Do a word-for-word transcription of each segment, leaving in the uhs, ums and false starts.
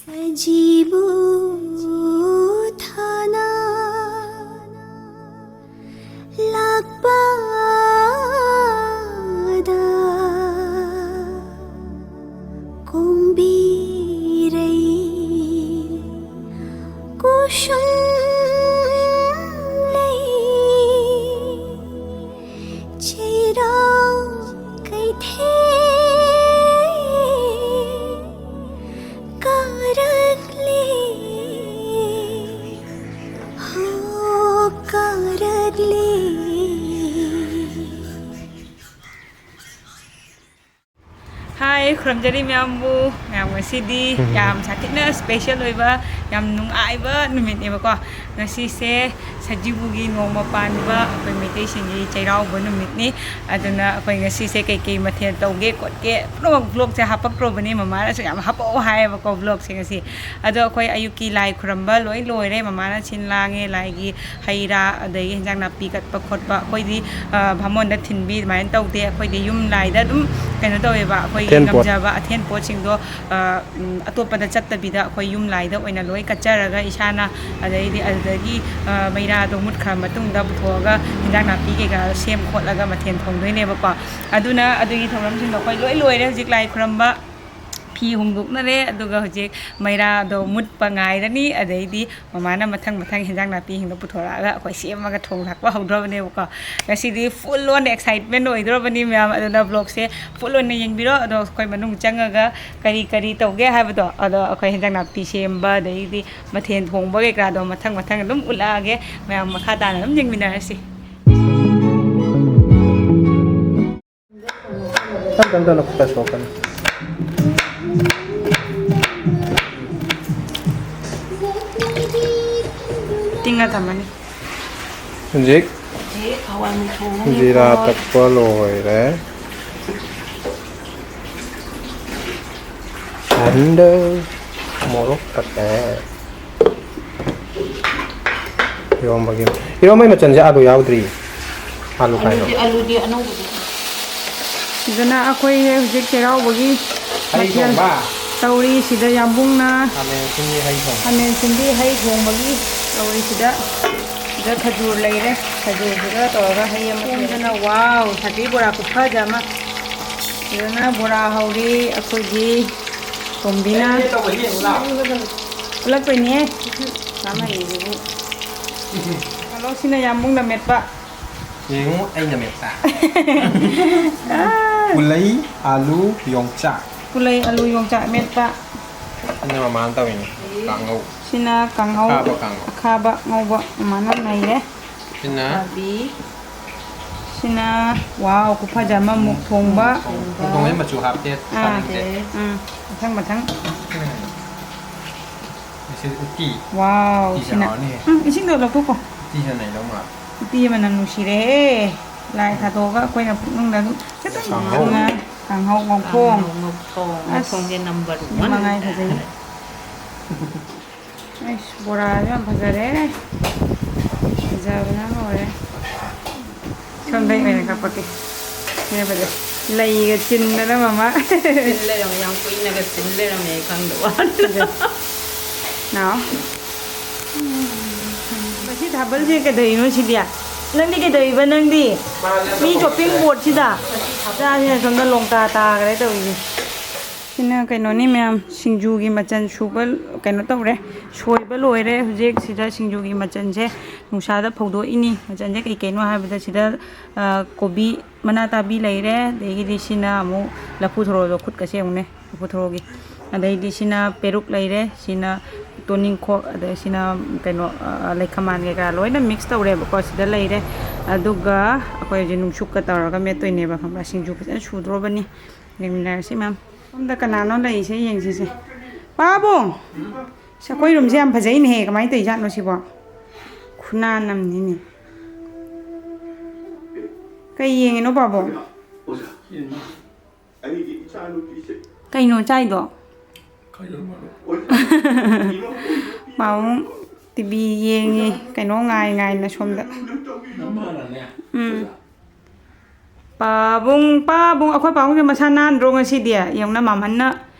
ꯁꯖꯤꯕꯨ ꯊꯥꯅ ꯂꯥꯛꯄꯗ ꯀꯣꯝꯕꯤꯔꯩ ꯀꯨꯁꯨꯝ ꯂꯩ ꯆꯩꯔꯥꯎ ꯀꯩꯊꯦꯜ ꯀꯥꯔꯛꯂꯦ, ꯍꯣ ꯀꯥꯔꯛꯂꯦ꯫ ꯍꯥꯏ, ꯈꯨꯔꯨꯝꯖꯔꯤ ꯃꯌꯥꯝꯕꯨ꯫ ꯃꯌꯥꯝ, ꯉꯁꯤꯗꯤ ꯎꯝ꯫ ꯌꯥꯝ ꯁꯥꯊꯤꯅ special ꯑꯣꯏꯕ, ꯌꯥꯝ ꯅꯨꯡꯉꯥꯏꯕ ꯅꯨꯃꯤꯠꯅꯦꯕꯀꯣ꯫ ꯉꯁꯤꯁꯦ ꯁꯖꯤꯕꯨꯒꯤ ꯅꯣꯡꯃ ꯄꯥꯟꯕ ꯑꯩꯈꯣꯏ ꯃꯩꯇꯩꯁꯤꯡꯒꯤ ꯆꯩꯔꯥꯎꯕ ꯅꯨꯃꯤꯠꯅꯤ꯫ ꯑꯗꯨꯅ ꯑꯩꯈꯣꯏ ꯉꯁꯤꯁꯦ ꯀꯩꯀꯩ ꯃꯊꯦꯜ ꯇꯧꯒꯦ ꯈꯣꯠꯀꯦ ꯄꯨꯝꯅꯃꯛ vlogꯁꯦ ꯍꯥꯞꯄꯛꯇ꯭ꯔꯣꯕꯅꯤ, ꯃꯃꯥꯅꯁꯨ ꯌꯥꯝ ꯍꯥꯞꯄꯛꯑꯣ ꯍꯥꯏꯌꯦꯕꯀꯣ vlogꯁꯦ ꯉꯁꯤ꯫ ꯑꯗꯣ ꯑꯩꯈꯣꯏ ꯑꯌꯨꯛꯀꯤ ꯂꯥꯏ ꯈꯨꯔꯝꯕ ꯂꯣꯏ ꯂꯣꯏꯔꯦ, ꯃꯃꯥꯅ ꯁꯤꯟ ꯂꯥꯡꯉꯦ, ꯂꯥꯏꯒꯤ ꯍꯩ ꯔꯥ, ꯑꯗꯒꯤ ꯍꯤꯟꯖꯥꯡ ꯅꯥꯄꯤ ꯀꯠꯄ ꯈꯣꯠꯄ꯫ ꯑꯩꯈꯣꯏꯗꯤ, ꯑ, ꯚꯥꯃꯣꯟꯗ ꯊꯤꯟꯕꯤ ꯑꯗꯨꯃꯥꯏꯅ ꯇꯧꯗꯦ꯫ ꯑꯩꯈꯣꯏꯗꯤ ꯌꯨꯝ ꯂꯥꯏꯗ ꯑꯗꯨꯝ ꯀꯩꯅꯣ ꯇꯧꯋꯦꯕ, ꯑꯩꯈꯣꯏꯒꯤ ꯑꯊꯦꯟ ꯄꯣꯠ꯫ ꯉꯝꯖꯕ ꯑꯊꯦꯟ ꯄꯣꯠꯁꯤꯡꯗꯣ, ꯑ, ꯎꯝ, ꯑꯇꯣꯞꯄꯗ ꯆꯠꯇꯕꯤꯗ ꯑꯩꯈꯣꯏ ꯌꯨꯝ ꯂꯥꯏꯗ ꯑꯣꯏꯅ ꯂꯣꯏ ꯀꯠꯆꯔꯒ ꯏꯁꯥꯅ, ꯑꯗꯩꯗꯤ ꯑꯗꯨꯗꯒꯤ, ꯑ, ꯃꯩꯔꯥꯗꯣ ꯃꯨꯠꯈ꯭ꯔ ꯃꯇꯨꯡꯗ ꯄꯨꯊꯣꯛꯑꯒ ꯍꯤꯟꯖꯥꯡ ꯅꯥꯄꯤ ꯀꯩꯀꯥ ꯁꯦꯝ ꯈꯣꯠꯂꯒ ꯃꯊꯦꯜ ꯊꯣꯡꯗꯣꯏꯅꯦꯕꯀꯣ꯫ ꯑꯗꯨꯅ ꯑꯗꯨꯒꯤ ꯊꯧꯔꯝꯁꯤꯡꯗꯣ ꯑꯩꯈꯣꯏ ꯂꯣꯏ ꯂꯣꯏꯔꯦ꯫ ꯍꯧꯖꯤꯛ ꯂꯥꯏ ꯈꯨꯔꯝꯕ ꯐꯤ ꯍꯣꯡꯗꯣꯛꯅꯔꯦ, ꯑꯗꯨꯒ ꯍꯧꯖꯤꯛ ꯃꯩꯔꯥꯗꯣ ꯃꯨꯠꯄ ꯉꯥꯏꯔꯅꯤ꯫ ꯑꯗꯩꯗꯤ ꯃꯃꯥꯅ ꯃꯊꯪ ꯃꯊꯪ ꯍꯤꯟꯖꯥꯡ ꯅꯥꯄꯤꯁꯤꯡꯗꯣ ꯄꯨꯊꯣꯔꯛꯑꯒ ꯑꯩꯈꯣꯏ ꯁꯦꯝꯃꯒ ꯊꯣꯡ ꯊꯥꯛꯄ ꯍꯧꯗ꯭ꯔꯕꯅꯦꯕꯀꯣ꯫ ꯉꯁꯤꯗꯤ full on excitement ꯑꯣꯏꯗ꯭ꯔꯕꯅꯤ ꯃꯌꯥꯝ, ꯑꯗꯨꯅ vlogꯁꯦ full ꯑꯣꯏꯅ ꯌꯦꯡꯕꯤꯔꯣ꯫ ꯑꯗꯣ ꯑꯩꯈꯣꯏ ꯃꯅꯨꯡ ꯆꯪꯉꯒ ꯀꯔꯤ ꯀꯔꯤ ꯇꯧꯒꯦ ꯍꯥꯏꯕꯗꯣ, ꯑꯗꯣ ꯑꯩꯈꯣꯏ ꯍꯤꯟꯖꯥꯡ ꯅꯥꯄꯤ ꯁꯦꯝꯕ, ꯑꯗꯩꯗꯤ ꯃꯊꯦꯜ ꯊꯣꯡꯕ ꯀꯩꯀꯥꯗꯣ ꯃꯊꯪ ꯃꯊꯪ ꯑꯗꯨꯝ ꯎꯠꯂꯛꯑꯒꯦ꯫ ꯃꯌꯥꯝ ꯃꯈꯥ ꯇꯥꯅ ꯑꯗꯨꯝ ꯌꯦꯡꯃꯤꯟꯅꯔꯁꯤ꯫ ꯇꯞ ꯇꯞ ꯇꯞꯅ ꯐꯣꯀꯁ ꯇꯧꯔꯛꯀꯅꯤ꯫ ꯇꯤꯡꯉ ꯊꯝꯃꯅꯤ꯫ ꯍꯧꯖꯤꯛ ꯍꯧꯖꯤꯛ ꯍꯋꯥꯏ ꯃꯨꯛ ꯊꯣꯡꯉꯅꯤ꯫ ꯖꯤꯔꯥ ꯇꯛꯄ ꯂꯣꯏꯔꯦ꯫ And ꯃꯣꯔꯣꯛ ꯇꯛꯑꯦ꯫ ꯏꯔꯣꯝꯕꯒꯤ, ꯏꯔꯣꯝꯕꯒꯤ ꯃꯆꯜꯁꯦ ꯑꯥꯂꯨ ꯌꯥꯎꯗ꯭ꯔꯤ꯫ ꯑꯥꯂꯨ ꯀꯥꯏꯅꯣ? ꯑꯂꯨꯗꯤ, ꯑꯂꯨꯗꯤ ꯑꯅꯧꯕꯗꯣ꯫ ꯁꯤꯗꯅ ꯑꯩꯈꯣꯏ ꯍꯧꯖꯤꯛ ꯆꯩꯔꯥꯎꯕꯒꯤ ꯍꯩ ꯃꯊꯦꯜ꯫ ꯊꯣꯡꯕ꯫ ꯇꯧꯔꯤ ꯁꯤꯗ ꯌꯥꯝꯕꯨꯡꯅ ꯈꯥꯃꯦꯟ ꯑꯁꯤꯟꯕꯤ ꯍꯩ ꯊꯣꯡꯕ꯫ ꯈꯥꯃꯦꯟ ꯑꯁꯤꯟꯕꯤ ꯍꯩ ꯊꯣꯡꯕꯒꯤ ꯇꯧꯔꯤ ꯁꯤꯗ꯫ ꯁꯤꯗ ꯈꯖꯨꯔ ꯂꯩꯔꯦ, ꯈꯖꯨꯔꯁꯤꯒ ꯇꯧꯔꯒ ꯍꯩ ꯑꯃ ꯊꯣꯡꯗꯅ꯫ ꯋꯥꯎ, ꯁꯥꯇ꯭ꯔꯤ ꯕꯣꯔꯥ ꯈꯨꯐꯖ ꯑꯃ꯫ ꯁꯤꯗꯅ ꯕꯣꯔꯥ ꯍꯧꯔꯤ ꯑꯩꯈꯣꯏꯒꯤ ꯇꯣꯝꯕꯤꯅ꯫ ꯑꯦ, ꯇꯧꯕ ꯌꯦꯡꯉꯨ ꯂꯥꯎ꯫ ꯄꯨꯂꯛꯄꯩꯅꯦ꯫ ꯀꯃꯥꯏ ꯌꯦꯡꯉꯨ? ꯍꯜꯂꯣ, ꯁꯤꯅ ꯌꯥꯝꯕꯨꯡꯅ ꯃꯦꯠꯄ꯫ ꯌꯦꯡꯉꯨ ꯑꯩꯅ ꯃꯦꯠꯄ꯫ ꯄꯨꯂꯩ, ꯑꯥꯂꯨ, ꯌꯣꯡꯆꯥꯛ꯫ ꯄꯨꯂꯩ, ꯑꯥꯂꯨ, ꯌꯣꯡꯆꯥꯛ ꯃꯦꯠꯄ꯫ ꯁꯤꯅ ꯃꯃꯥꯅ ꯇꯧꯔꯤꯅꯦ, ꯀꯥꯡꯉꯧ꯫ ꯁꯤꯅ ꯀꯥꯡꯍꯧ꯫ ꯑꯈꯥꯕ ꯀꯥꯡꯉꯧ꯫ ꯑꯈꯥꯕ ꯉꯧꯕ ꯃꯃꯥꯅ ꯅꯩꯔꯦ꯫ ꯁꯤꯅ ꯀꯣꯕꯤ꯫ ꯁꯤꯅ, ꯋꯥꯎ, ꯈꯨꯐꯖ ꯑꯃ, ꯃꯨꯛ ꯊꯣꯡꯕ꯫ ꯃꯨꯛ ꯊꯣꯡꯕ꯫ ꯃꯨꯛ ꯊꯣꯡꯕ ꯃꯆꯨ ꯍꯥꯞꯇꯦ, ꯑꯥ꯫ ꯆꯥꯅꯤꯡꯗꯦ꯫ ꯎꯝ, ꯃꯊꯪ, ꯃꯊꯪ꯫ ꯎꯝ꯫ ꯁꯤ ꯎꯇꯤ꯫ ꯋꯥꯎ, ꯎꯇꯤ ꯁꯤꯅ, ꯆꯥꯔꯅꯤ꯫ ꯎꯝ, ꯏꯁꯤꯡꯗꯣ ꯂꯧꯊꯣꯛꯀꯣ꯫ ꯎꯇꯤꯁꯤꯅ ꯅꯩꯗꯧ ꯃꯥꯜꯂꯦ꯫ ꯎꯇꯤ ꯃꯅꯝ ꯅꯨꯡꯁꯤꯔꯦꯍꯦ꯫ ꯂꯥꯏ ꯊꯥꯗꯣꯛꯑꯒ ꯑꯩꯈꯣꯏꯅ ꯄꯨꯛꯅꯨꯡꯗ ꯑꯗꯨꯝ ꯈꯤꯇꯪ ꯀꯥꯡꯍꯧ꯫ ꯉꯥꯡꯉ ꯀꯥꯡꯍꯧ ꯉꯧꯊꯣꯡ꯫ ꯀꯥꯡꯍꯧ ꯉꯧꯊꯣꯡ꯫ ꯑꯁ, ꯉꯧꯊꯣꯡꯁꯦ number ꯁꯤ one꯫ ꯃꯉꯥꯏ ꯐꯖꯩ꯫ ꯑꯩꯁ, ꯕꯣꯔꯥꯁꯨ ꯌꯥꯝ ꯐꯖꯔꯦ꯫ ꯐꯖꯕꯅ ꯂꯣꯏꯔꯦ꯫ ꯁꯣꯝꯗꯩ ꯑꯣꯏꯅ ꯀꯥꯞꯄꯛꯀꯦ꯫ ꯁꯤꯅ ꯐꯖꯩ꯫ ꯂꯩꯒ ꯆꯤꯟꯗꯅ ꯃꯃꯥ꯫ ꯆꯤꯟ ꯂꯩꯔꯝꯃꯦ, ꯌꯥꯝ ꯀꯨꯏꯅꯒ ꯆꯤꯟ ꯂꯩꯔꯝꯃꯦ, ꯑꯩ ꯈꯪꯗꯕ ꯋꯥꯅꯤ꯫ ꯐꯖꯩ꯫ ꯅꯥꯎ꯫ ꯃꯁꯤ ꯊꯥꯕꯜꯁꯦ ꯀꯩꯗꯧꯔꯤꯅꯣ ꯁꯤꯗꯤ? ꯅꯪꯗꯤ ꯀꯩꯗꯧꯔꯤꯕ ꯅꯪꯗꯤ? ꯃꯤ chopping board ꯁꯤꯗ? ꯏꯆꯥꯁꯤꯅ ꯁꯣꯝꯗ ꯂꯣꯡꯇꯥ ꯇꯥꯈ꯭ꯔꯦ ꯇꯧꯔꯤꯁꯦ꯫ ꯁꯤꯅ ꯀꯩꯅꯣꯅꯤ ꯃꯌꯥꯝ, ꯁꯤꯡꯖꯨꯒꯤ ꯃꯆꯜ ꯁꯨꯕ ꯀꯩꯅꯣ ꯇꯧꯔꯦ, ꯁꯣꯏꯕ ꯂꯣꯏꯔꯦ꯫ ꯍꯧꯖꯤꯛ ꯁꯤꯗ ꯁꯤꯡꯖꯨꯒꯤ ꯃꯆꯜꯁꯦ ꯅꯨꯡꯁꯥꯗ ꯐꯧꯗꯣꯛꯏꯅꯤ꯫ ꯃꯆꯜꯁꯦ ꯀꯩ ꯀꯩꯅꯣ ꯍꯥꯏꯕꯗ ꯁꯤꯗ, ꯑ, ꯀꯣꯕꯤ ꯃꯅꯥ ꯇꯥꯕꯤ ꯂꯩꯔꯦ, ꯑꯗꯒꯤꯗꯤ ꯁꯤꯅ ꯑꯃꯨꯛ ꯂꯐꯨ ꯊꯔꯣꯗꯣ ꯈꯨꯠꯀꯁꯦ ꯌꯦꯡꯉꯨꯅꯦ, ꯂꯐꯨ ꯊꯔꯣꯒꯤ꯫ ꯑꯗꯩꯗꯤ ꯁꯤꯅ ꯄꯦꯔꯨꯛ ꯂꯩꯔꯦ, ꯁꯤꯅ ꯇꯣꯅꯤꯡꯈꯣꯛ, ꯑꯗꯩ ꯁꯤꯅ ꯀꯩꯅꯣ, ꯑ, ꯂꯩꯈꯃꯥꯟ ꯀꯩꯀꯥ ꯂꯣꯏꯅ mix ꯇꯧꯔꯦꯕꯀꯣ꯫ ꯁꯤꯗ ꯂꯩꯔꯦ꯫ ꯑꯗꯨꯒ ꯑꯩꯈꯣꯏ ꯍꯧꯖꯤꯛ ꯅꯨꯡꯁꯨꯛꯀ ꯇꯧꯔꯒ ꯃꯦꯠꯇꯣꯏꯅꯦꯕ, ꯈꯪꯕ꯭ꯔꯥ? ꯁꯤꯡꯖꯨ ꯐꯖꯅ ꯁꯨꯗ꯭ꯔꯣꯕꯅꯤ꯫ ꯌꯦꯡꯃꯤꯟꯅꯔꯁꯤ ꯃꯌꯥꯝ꯫ ꯁꯣꯝꯗ ꯀꯅꯥꯅꯣ ꯂꯩꯔꯤꯁꯦ? ꯌꯦꯡꯁꯤꯁꯦ꯫ ꯄꯥꯕꯨꯡ! ꯑꯁ, ꯑꯩꯈꯣꯏ room ꯁꯦ ꯌꯥꯝ ꯐꯖꯩꯅꯦꯍꯦ꯫ ꯀꯃꯥꯏꯅ ꯇꯧꯔꯤꯖꯥꯠꯅꯣ ꯁꯤꯕꯣ? ꯈꯨꯅꯥꯟ ꯑꯃꯅꯤꯅꯦ꯫ ꯀꯩ ꯌꯦꯡꯉꯤꯅꯣ ꯄꯥꯕꯨꯡ? ꯀꯩꯅꯣ ꯆꯥꯏꯗꯣ? ꯄꯥꯕꯨꯡ T V ꯌꯦꯡꯉꯤ, ꯀꯩꯅꯣ ꯉꯥꯏ ꯉꯥꯏꯅ ꯁꯣꯝꯗ꯫ ꯎꯝ꯫ ꯄꯥꯕꯨꯡ, ꯄꯥꯕꯨꯡ, ꯑꯩꯈꯣꯏ ꯄꯥꯕꯨꯡꯁꯦ ꯃꯁꯥ ꯅꯥꯟꯗ꯭ꯔꯣ ꯉꯁꯤꯗꯤ? ꯌꯦꯡꯉꯨꯅ, ꯃꯥꯝꯍꯟꯅ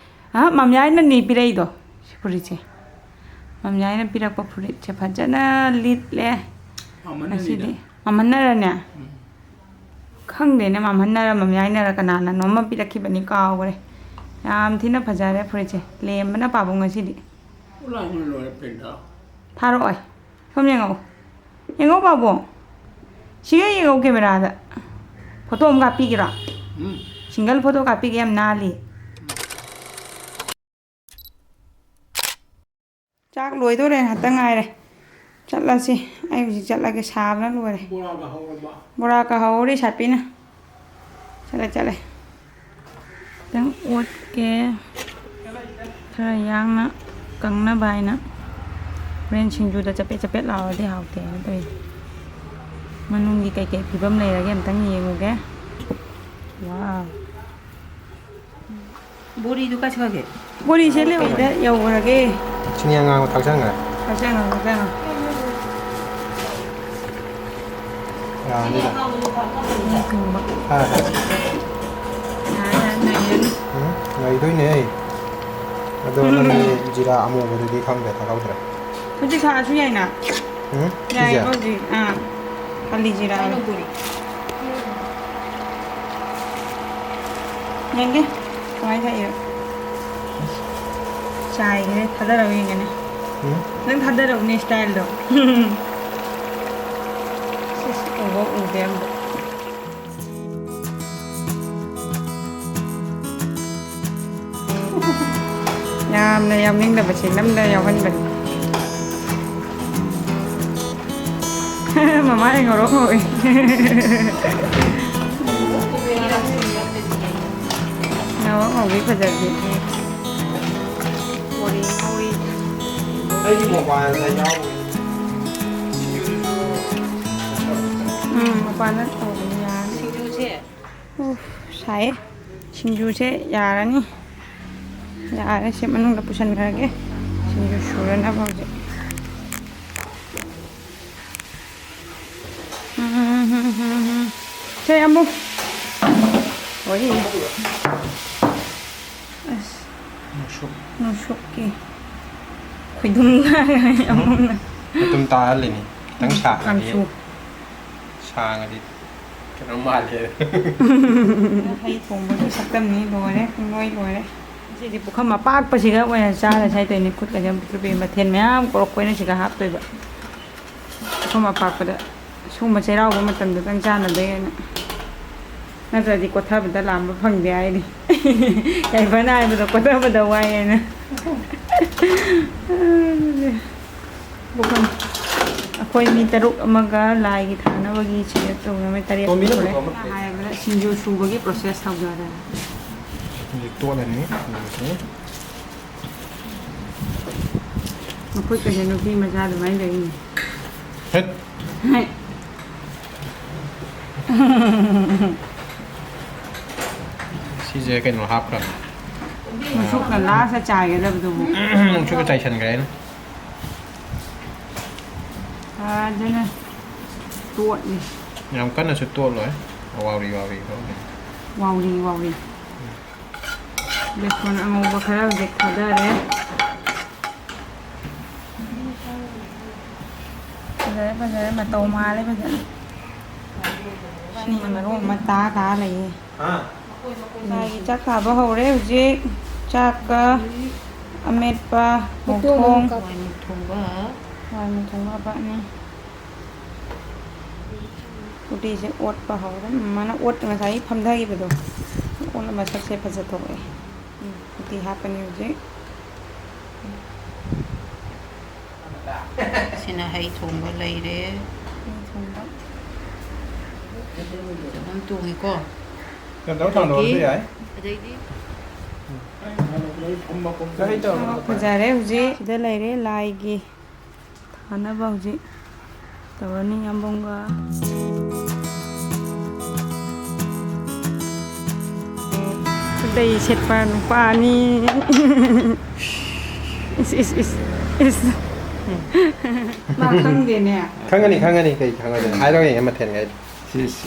ꯍꯥ, ꯃꯝꯌꯥꯏꯅꯅꯤ ꯄꯤꯔꯛꯏꯗꯣ꯫ ꯁꯤ ꯐꯨꯔꯤꯠꯁꯦ꯫ ꯃꯝꯌꯥꯏꯅ ꯄꯤꯔꯛꯄ ꯐꯨꯔꯤꯠꯁꯦ ꯐꯖꯅ ꯂꯤꯠꯂꯦ꯫ ꯃꯃꯟꯅꯅꯤꯗ꯫ ꯉꯁꯤꯗꯤ꯫ ꯃꯃꯟꯅꯔꯅꯦ? ꯎꯝ꯫ ꯈꯪꯗꯦꯅꯦ, ꯃꯝꯍꯟꯅꯔ ꯃꯝꯌꯥꯏꯅꯔ ꯀꯅꯥꯅꯅꯣ ꯑꯃ ꯄꯤꯔꯛꯈꯤꯕꯅꯤ, ꯀꯥꯎꯒ꯭ꯔꯦ꯫ ꯌꯥꯝ ꯊꯤꯅ ꯐꯖꯔꯦ ꯐꯨꯔꯤꯠꯁꯦ꯫ ꯂꯦꯝꯕꯅ ꯄꯥꯕꯨꯡ ꯉꯁꯤꯗꯤ꯫ ꯂꯥꯏꯅ ꯂꯣꯏꯔꯦ ꯄꯦꯟꯗ꯫ ꯊꯥꯔꯛꯑꯣꯏ꯫ ꯁꯣꯝ ꯌꯦꯡꯉꯛꯑꯣ꯫ ꯌꯦꯡꯉꯣ ꯄꯥꯕꯨꯡ꯫ ꯁꯤꯒ ꯌꯦꯡꯉꯣ ꯀꯦꯃꯦꯔꯥꯗ꯫ ꯐꯣꯇꯣ ꯑꯃ ꯀꯥꯞꯄꯤꯒꯦꯔꯣ? ꯎꯝ꯫ ꯁꯤꯡꯒꯜ ꯐꯣꯇꯣ ꯀꯥꯞꯄꯤꯒꯦ, ꯌꯥꯝ ꯅꯥꯜꯂꯤ꯫ ꯆꯥꯛ ꯂꯣꯏꯗꯣꯔꯦ, ꯉꯥꯛꯇ ꯉꯥꯏꯔꯦ꯫ ꯆꯠꯂꯁꯤ꯫ ꯑꯩ ꯍꯧꯖꯤꯛ ꯆꯠꯂꯒꯦ, ꯁꯥꯕꯅ ꯂꯣꯏꯔꯦ꯫ ꯕꯣꯔꯥꯒ ꯍꯧꯔꯕ? ꯕꯣꯔꯥꯒ ꯍꯧꯔꯤ ꯁꯥꯄꯤꯅ꯫ ꯆꯠꯂꯦ, ꯆꯠꯂꯦ꯫ ꯈꯤꯇꯪ ꯑꯣꯠꯀꯦ꯫ ꯈꯔ ꯌꯥꯡꯅ ꯀꯪꯅꯕ ꯍꯥꯏꯅ꯫ ꯍꯣꯔꯦꯟ ꯁꯤꯡꯖꯨꯗ ꯆꯄꯦꯠ ꯆꯄꯦꯠ ꯂꯥꯎꯔꯗꯤ ꯍꯥꯎꯇꯦ ꯍꯥꯏꯅ ꯇꯧꯔꯤꯅꯦ꯫ ꯃꯅꯨꯡꯒꯤ ꯀꯩꯀꯩ ꯐꯤꯕꯝ ꯂꯩꯔꯒꯦ ꯑꯝꯇꯪ ꯌꯦꯡꯉꯨꯒꯦ꯫ ꯋꯥꯎ꯫ ꯕꯣꯔꯤꯗꯨ ꯀꯥꯏ ꯆꯠꯈ꯭ꯔꯒꯦ? ꯕꯣꯔꯤꯁꯦ ꯂꯩꯍꯧꯗ ꯌꯧꯈ꯭ꯔꯒꯦ꯫ ꯆꯤꯅꯤ ꯑꯉꯥꯡꯕ ꯊꯥꯛꯆꯟꯈ꯭ꯔꯦ꯫ ꯊꯥꯛꯆꯟꯈ꯭ꯔꯦ, ꯊꯥꯛꯆꯟꯈ꯭ꯔꯦ꯫ ꯌꯥꯔꯅꯤꯗ꯫ ꯊꯣꯡꯕ꯫ ꯍꯥ? ꯌꯥꯔꯦ, ꯌꯥꯔꯦ, ꯅꯩꯔꯅꯤ꯫ ꯎꯝ, ꯅꯩꯗꯣꯏꯅꯦ꯫ ꯑꯗꯣ ꯅꯪꯒꯤ ꯖꯤꯔꯥ ꯑꯃꯨꯕꯗꯨꯗꯤ ꯈꯪꯗ꯭ꯔꯦ, ꯊꯥꯛꯍꯧꯗ꯭ꯔꯦ꯫ ꯍꯧꯖꯤꯛ ꯊꯥꯛꯑꯁꯨ ꯌꯥꯏꯅ? ꯎꯝ? ꯌꯥꯏꯌꯦ, ꯁꯤꯁꯦ? ꯍꯧꯖꯤꯛ꯫ ꯑꯥ꯫ ꯈꯜꯂꯤ ꯖꯤꯔꯥ꯫ ꯌꯦꯡꯒꯦ꯫ ꯀꯃꯥꯏꯅ ꯊꯥꯛꯏꯅꯣ? ꯆꯥꯏꯈ꯭ꯔꯦ꯫ ꯊꯥꯗꯔꯒ ꯌꯦꯡꯒꯅꯤ꯫ ꯎꯝ? ꯅꯪ ꯊꯥꯗꯔꯛꯎꯅꯦ, ꯁ꯭ꯇꯥꯏꯜꯗꯣ꯫ ꯁꯤꯁ, ꯎꯕ ꯎꯗꯦ ꯑꯝꯇ꯫ ꯌꯥꯝꯅ ꯌꯥꯎꯅꯤꯡꯗꯕꯁꯦ ꯅꯝꯗꯅ ꯌꯥꯎꯍꯟꯕꯅꯤ꯫ ꯃꯃꯥꯏ ꯉꯧꯔꯣꯛ ꯉꯧꯏ꯫ ꯉꯧꯔꯣꯛ ꯉꯧꯕꯤ ꯐꯖꯕꯤ꯫ ꯃꯣꯔꯤ ꯉꯧꯔꯤ꯫ ꯑꯩꯒꯤ ꯃꯣꯕꯥꯏꯜꯗ ꯌꯥꯎꯔꯤ꯫ ꯎꯝ, ꯃꯄꯥꯟꯗ ꯇꯧꯕꯅꯤ, ꯌꯥꯔꯅꯤ꯫ ꯁꯤꯡꯖꯨꯁꯦ꯫ ꯎꯐ, ꯁꯥꯏꯌꯦ꯫ ꯁꯤꯡꯖꯨꯁꯦ ꯌꯥꯔꯅꯤ꯫ ꯌꯥꯔꯦ, ꯁꯤ ꯃꯅꯨꯡꯗ ꯄꯨꯁꯟꯈ꯭ꯔꯒꯦ꯫ ꯁꯤꯡꯖꯨ ꯁꯨꯔꯅꯕ ꯍꯧꯖꯤꯛ꯫ ꯁꯦ, ꯑꯃꯨꯛ꯫ ꯍꯣꯏ꯫ ꯑꯁ꯫ ꯅꯨꯡꯁꯨꯛꯀꯤ ꯈꯣꯏꯗꯨꯝ ꯂꯥꯡꯉꯦ ꯑꯃꯨꯛꯅ꯫ ꯃꯇꯨꯝ ꯇꯥꯍꯜꯂꯤꯅꯤ꯫ ꯈꯤꯇꯪ ꯁꯥꯡꯉꯗꯤ꯫ ꯀꯥꯡꯁꯨ꯫ ꯁꯥꯡꯉꯗꯤ ꯀꯩꯅꯣ ꯃꯥꯜꯂꯦ꯫ ꯍꯩ ꯊꯣꯡꯕꯒꯤ ꯁꯛꯇꯝꯅꯤ ꯂꯣꯏꯔꯦ, ꯄꯨꯡꯂꯣꯏ ꯂꯣꯏꯔꯦ꯫ ꯉꯁꯤꯗꯤ ꯄꯨꯈꯝ ꯑꯄꯥꯛꯄꯁꯤꯒ ꯑꯣꯏꯅ ꯆꯥꯔꯁꯦ ꯍꯥꯏ ꯇꯧꯔꯤꯅꯤ꯫ ꯈꯨꯠꯀꯁꯦ ꯑꯝꯇ ꯆꯨꯞꯄꯤ꯫ ꯃꯊꯦꯜ ꯃꯌꯥꯝ ꯀꯣꯔꯣꯛ ꯀꯣꯏꯅ ꯁꯤꯒ ꯍꯥꯞꯇꯣꯏꯕ꯫ ꯄꯨꯈꯝ ꯑꯄꯥꯛꯄꯗ ꯁꯨꯝꯕ ꯆꯩꯔꯥꯎꯕ ꯃꯇꯝꯗꯇꯪ ꯆꯥꯅꯕꯩ ꯍꯥꯏꯅ꯫ ꯅꯠꯇ꯭ꯔꯗꯤ ꯀꯣꯊꯕꯗ ꯂꯥꯝꯕ ꯐꯪꯗꯦ ꯍꯥꯏꯔꯤ꯫ ꯌꯥꯏꯐꯅ ꯍꯥꯏꯕꯗꯣ ꯀꯣꯊꯕꯗ ꯋꯥꯏ ꯍꯥꯏꯅ꯫ ꯄꯨꯈꯝ꯫ ꯑꯩꯈꯣꯏ ꯃꯤ ꯇꯔꯨꯛ ꯑꯃꯒ ꯂꯥꯏꯒꯤ ꯊꯥꯅꯕꯒꯤ ꯁꯤꯗ ꯇꯧꯅꯕ ꯇꯔꯦꯠ ꯇꯣꯝꯕꯤꯅ ꯁꯨꯔꯦ꯫ ꯄꯨꯊꯣꯛꯑꯝꯃꯣ꯫ ꯍꯥꯏꯕꯗ ꯁꯤꯡꯖꯨ ꯁꯨꯕꯒꯤ process ꯍꯧꯖꯔꯦ꯫ ꯍꯧꯖꯤꯛ ꯇꯣꯠꯂꯅꯤ ꯁꯤꯡꯖꯨꯁꯤ꯫ ꯃꯈꯨꯠꯀꯁꯦ ꯅꯨꯄꯤ ꯃꯆꯥ ꯑꯗꯨꯃꯥꯏꯅ ꯂꯩꯅꯤ꯫ ꯍꯦꯠ꯫ ꯍꯦꯠ꯫ ꯁꯤꯁꯦ ꯀꯩꯅꯣ ꯍꯥꯞꯈ꯭ꯔꯕꯅꯦ꯫ ꯃꯁꯨꯛꯅ last ꯆꯥꯏꯒꯗꯕꯗꯨꯕꯨ꯫ ꯃꯁꯨꯛꯀ ꯆꯥꯏꯁꯟꯈ꯭ꯔꯦ ꯑꯩꯅ꯫ ꯐꯖꯅ ꯇꯣꯠꯂꯤ꯫ ꯌꯥꯝ ꯀꯟꯅꯁꯨ ꯇꯣꯠꯂꯣꯏ꯫ ꯋꯥꯎꯔꯤ ꯋꯥꯎꯔꯤ ꯇꯧꯔꯦ꯫ ꯋꯥꯎꯔꯤ ꯋꯥꯎꯔꯤ꯫ ꯕꯦꯁꯣꯟ ꯑꯉꯧꯕ ꯈꯔ ꯍꯧꯖꯤꯛ ꯊꯥꯗꯔꯦ꯫ ꯐꯖꯔꯦ, ꯐꯖꯔꯦ, ꯃꯇꯧ ꯃꯥꯜꯂꯦ ꯐꯖꯅ꯫ ꯁꯤꯅ ꯃꯔꯣꯟ ꯑꯃ ꯇꯥ ꯇꯥ ꯂꯩꯌꯦ꯫ ꯍꯥ? ꯃꯥꯒꯤ ꯆꯥꯛ ꯊꯥꯕ ꯍꯧꯔꯦ ꯍꯧꯖꯤꯛ꯫ ꯆꯥꯛꯀ ꯑꯃꯦꯠꯄ, ꯃꯈꯣꯡ꯫ ꯍꯋꯥꯏ ꯃꯨꯛ ꯊꯣꯡꯕ꯫ ꯍꯋꯥꯏ ꯃꯨꯛ ꯊꯣꯡꯕ ꯍꯥꯞꯄꯛꯑꯅꯤ꯫ ꯎꯇꯤꯁꯦ ꯑꯣꯠꯄ ꯍꯧꯔꯦ꯫ ꯃꯃꯥꯅ ꯑꯣꯠ ꯉꯁꯥꯏ ꯐꯝꯊꯈꯤꯕꯗꯣ꯫ ꯑꯣꯠꯂ ꯃꯁꯛꯁꯦ ꯐꯖꯊꯣꯛꯑꯦ꯫ ꯎꯝ, ꯎꯇꯤ ꯍꯥꯞꯄꯅꯤ ꯍꯧꯖꯤꯛ꯫ ꯁꯤꯅ ꯍꯩ ꯊꯣꯡꯕ ꯂꯩꯔꯦ꯫ ꯍꯩ ꯊꯣꯡꯕ꯫ ꯆꯅꯝ ꯇꯣꯡꯉꯤꯀꯣ꯫ ꯀꯩꯅꯣ ꯇꯧꯔ ꯊꯥꯡꯗꯣꯛꯑꯁꯨ ꯑꯗꯒꯤ ꯌꯥꯏ꯫ ꯑꯗꯩꯗꯤ ꯀꯩ ꯇꯧꯔꯕ? ꯐꯖꯔꯦ ꯍꯧꯖꯤꯛ꯫ ꯁꯤꯗ ꯂꯩꯔꯦ ꯂꯥꯏꯒꯤ ꯊꯥꯅꯕ ꯍꯧꯖꯤꯛ ꯇꯧꯔꯅꯤ ꯌꯥꯝꯕꯨꯡꯒ꯫ ꯈꯨꯗꯩ ꯁꯦꯠꯄ ꯅꯨꯄꯥ ꯑꯅꯤ꯫ ꯏꯁ, ꯏꯁ, ꯏꯁ, ꯏꯁ꯫ ꯃꯥ ꯈꯪꯗꯦꯅꯦ꯫ ꯈꯪꯒꯅꯤ, ꯈꯪꯒꯅꯤ, ꯀꯩ ꯈꯪꯉꯣꯏꯗꯣꯏꯅꯣ? ꯍꯥꯏꯔꯣ ꯌꯦꯡꯒꯦ ꯃꯊꯦꯜꯈꯩꯗꯣ꯫ ꯁꯤ, ꯁꯤ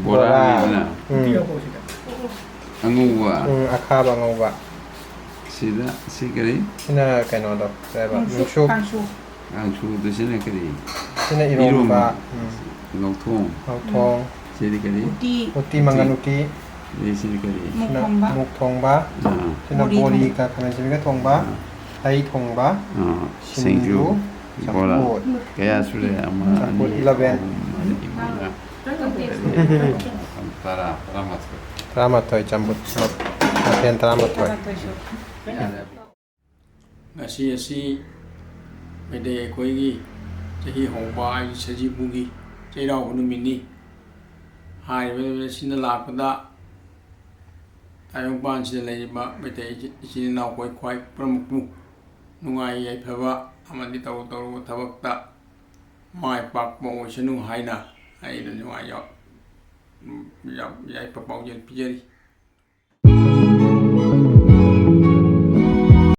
ꯕꯣꯔꯥ꯫ ꯕꯣꯔꯥꯅꯤꯗꯅ꯫ ꯎꯝ꯫ ꯑꯉꯧꯕ꯫ ꯎꯝ, ꯑꯈꯥꯕ ꯑꯉꯧꯕ꯫ ꯁꯤꯗ ꯁꯤ ꯀꯔꯤ? ꯁꯤꯅ ꯀꯩꯅꯣꯗꯣ, ꯀꯩ ꯍꯥꯏꯕ? ꯀꯥꯡꯁꯨ ꯅꯨꯡꯁꯨꯞ꯫ ꯀꯥꯡꯁꯨ ꯀꯥꯡꯁꯨꯗꯨ ꯁꯤꯅ ꯀꯔꯤ? ꯁꯤꯅ ꯏꯔꯣꯝꯕ꯫ ꯏꯔꯣꯝꯕ꯫ ꯎꯝ꯫ ꯉꯧꯊꯣꯡ꯫ ꯉꯧꯊꯣꯡ꯫ ꯁꯤꯗꯤ ꯀꯔꯤ? ꯎꯇꯤ꯫ ꯎꯇꯤ, ꯃꯪꯒꯟ ꯎꯇꯤ꯫ ꯑꯗꯩ ꯁꯤꯅ ꯀꯔꯤ? ꯃꯨꯛ ꯁꯤꯅ ꯊꯣꯡꯕ꯫ ꯃꯨꯛ ꯊꯣꯡꯕ꯫ ꯑꯥ, ꯁꯤꯅ ꯕꯣꯔꯤ ꯕꯣꯔꯤ ꯊꯣꯡꯕ꯫ ꯀ ꯈꯥꯃꯦꯟ ꯑꯁꯤꯟꯕꯤꯒ ꯊꯣꯡꯕ꯫ ꯑꯥ, ꯍꯩ ꯊꯣꯡꯕ꯫ ꯑꯥ, ꯁꯤꯡꯖꯨ꯫ ꯁꯤꯡꯖꯨ, ꯕꯣꯔꯥ꯫ ꯆꯝꯐꯨꯠ꯫ ꯀꯌꯥ ꯁꯨꯔꯦ? ꯑꯃ, ꯆꯝꯐꯨꯠ ꯑꯅꯤ, eleven꯫ ꯑꯍꯨꯝ, ꯃꯔꯤ, ꯃꯉꯥ, ꯇꯔꯥ, ꯇꯔꯥꯃꯥꯊꯣꯏ꯫ ꯇꯔꯥꯃꯥꯊꯣꯏ ꯆꯝꯐꯨꯠ꯫ ꯃꯊꯦꯜ ꯇꯔꯥꯃꯥꯊꯣꯏ꯫ ꯌꯥꯔꯦ꯫ ꯉꯁꯤ ꯑꯁꯤ ꯃꯩꯇꯩ ꯑꯩꯈꯣꯏꯒꯤ ꯆꯍꯤ ꯍꯧꯕ ꯍꯥꯏꯗꯤ ꯁꯖꯤꯕꯨꯒꯤ ꯆꯩꯔꯥꯎꯕ ꯅꯨꯃꯤꯠꯅꯤ꯫ ꯍꯥꯏꯔꯤꯕ ꯅꯨꯃꯤꯠ ꯑꯁꯤꯗ ꯂꯥꯛꯄꯗ ꯇꯥꯏꯕꯪꯄꯥꯟꯁꯤꯗ ꯂꯩꯔꯤꯕ ꯃꯩꯇꯩ ꯏꯆꯤꯟ ꯏꯅꯥꯎ ꯑꯩꯈꯣꯏ ꯈ꯭ꯋꯥꯏ ꯄꯨꯝꯅꯃꯛꯄꯨ ꯅꯨꯡꯉꯥꯏ ꯌꯥꯏꯐꯕ ꯑꯃꯗꯤ ꯇꯧꯔꯨ ꯇꯧꯔꯨꯕ ꯊꯕꯛꯇ ꯃꯥꯏ ꯄꯥꯛꯄ ꯑꯣꯏꯁꯅꯨ ꯍꯥꯏꯅ ꯑꯩꯅ ꯅꯨꯡꯉꯥꯏ ꯌꯥꯏꯐ ꯄꯥꯎꯖꯦꯜ ꯄꯤꯖꯔꯤ꯫